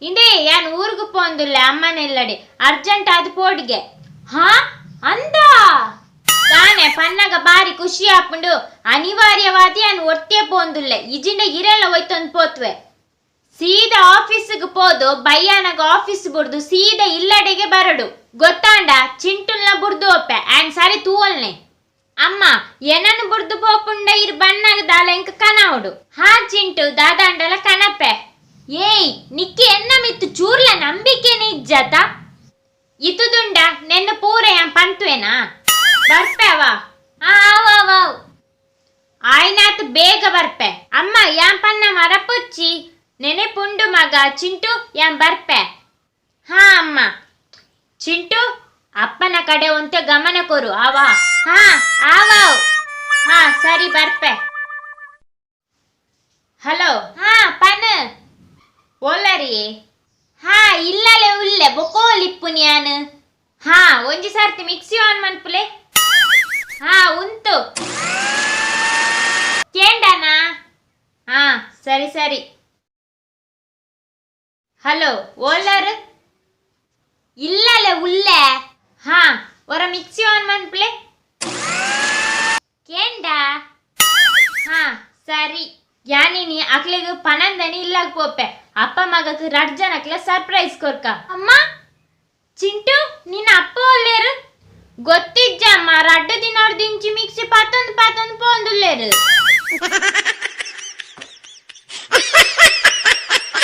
ಇಂದೇ ಯಾನ್ ಊರುಗು ಪೋಂದುಲ್ಲೆ ಅಮ್ಮನೆಲ್ಲಡೆ ಅರ್ಜೆಂಟ್ ಆದ್ ಪೋಡಿಗೆ. ಹಾ ಅಂದ ದಾನೆ ಪನ್ನಗ ಬಾರಿ ಖುಷಿ ಆಪುಂಡು. ಅನಿವಾರ್ಯವಾದಿ ಯಾನ್ ಒರ್ತಿಯೇ ಪೋಂದುಲ್ಲೆ, ಇಜಿಂಡ ಇರೆಲ್ಲ ಒಯ್ತೊಂದು ಪೋತ್ವೆ. ಸೀದಾ ಆಫೀಸ್ಗೆ ಪೋದು ಬಯ್ಯಾನಗ ಆಫೀಸ್ ಬುಡ್ದು ಸೀದಾ ಇಲ್ಲಡೆಗೆ ಬರಡು ಗೊತ್ತಾಂಡ. ಚಿಂಟುಲ್ನ ಬುಡ್ದು ಒಪ್ಪೆ ಆ್ಯಂಡ್ ಸರಿ ತೂವಲ್ನೆ. ಅಮ್ಮ ಏನನ್ನು ಬುಡ್ದು ಪೋಪುಂಡ ಇರ್ ಬಣ್ಣಗ ದಾಲ ಎಂಕ್ ಕನವುಡು. ಹಾ ಚಿಂಟು ದಾದಾಂಡಲ ಕನಪೆ. ಏಯ್ ನಿಕ್ಕಿ ಎನ್ನ ಮಿತ್ತು ಚೂರ್ಲ ನಂಬಿಕೆನೆ ಇಜ್ಜಾತ? ಇತುದುಂಡ ನೆನ್ನ ಪೂರ ಯಾನ್ ಪಂತುವೆನಾ? ಬರ್ಪೆ ಅವ. ಆ ಆವ್ ಆವ್ ಆವ್ ಆಯ್ನಾತ್ ಬೇಗ ಬರ್ಪೆ. ಅಮ್ಮ ಯಾನ್ ಪನ್ನ ಮರಪೊಚ್ಚಿ ನೆನೆಪುಂಡು ಮಗ. ಚಿಂಟು ಯಾನ್ ಬರ್ಪೆ. ಹಾ ಅಮ್ಮ. ಚಿಂಟು ಅಪ್ಪನ ಕಡೆ ಒಂತೆ ಗಮನ ಕೊರು ಆವಾ. ಹಾ ಆವಾವ್. ಹಾ ಸರಿ ಬರ್ಪೆ. ಹಲೋ ಹಾ ಪನ್ ಓಲರಿ. ಹಾ ಇಲ್ಲಲೆ ಉಲ್ಲೆ ಬೊಕೋಲಿಪ್ಪು ಯಾನ್. ಹಾ ಒಂಜಿ ಸರ್ತಿ ಮಿಕ್ಸಿ ಆನ್ ಮನ್ಪುಲೆ. ಹಾ ಉಂತು ಕೇಂಡನಾ? ಹಾ ಸರಿ ಸರಿ. ಹಲೋ ಓಲರ್ ಇಲ್ಲಲೆ ಉಲ್ಲೆ. ಹಾ ಒರ ಮಿಕ್ಸಿ ಆನ್ ಮನ್ಪುಲೆ. ಕೇಂಡ? ಹಾ ಸರಿ. ಯಾನಿನಿ ಅಕ್ಲೆಗ್ ಪನಂದನಿ ಇಲ್ಲಾಗ್ ಪೋಪೆ. ಅಪ್ಪ ಮಗಕ್ ರಡ್ ಜನಕ್ಲೆ ಸರ್ಪ್ರೈಸ್ ಕೊರ್ಕ. ಅಮ್ಮ ಚಿಂಟು ನಿನ್ನ ಅಪ್ಪ ಒಲ್ಲೇರು? ಗೊತ್ತಿಜ್ಜ ಅಮ್ಮ, ರಡ್ಡು ದಿನ ದಿಂಚಿ ಮಿಕ್ಸಿ ಪತ್ತೊಂದು ಪತ್ತೊಂದು ಪೋಂದುಲ್ಲೇರು.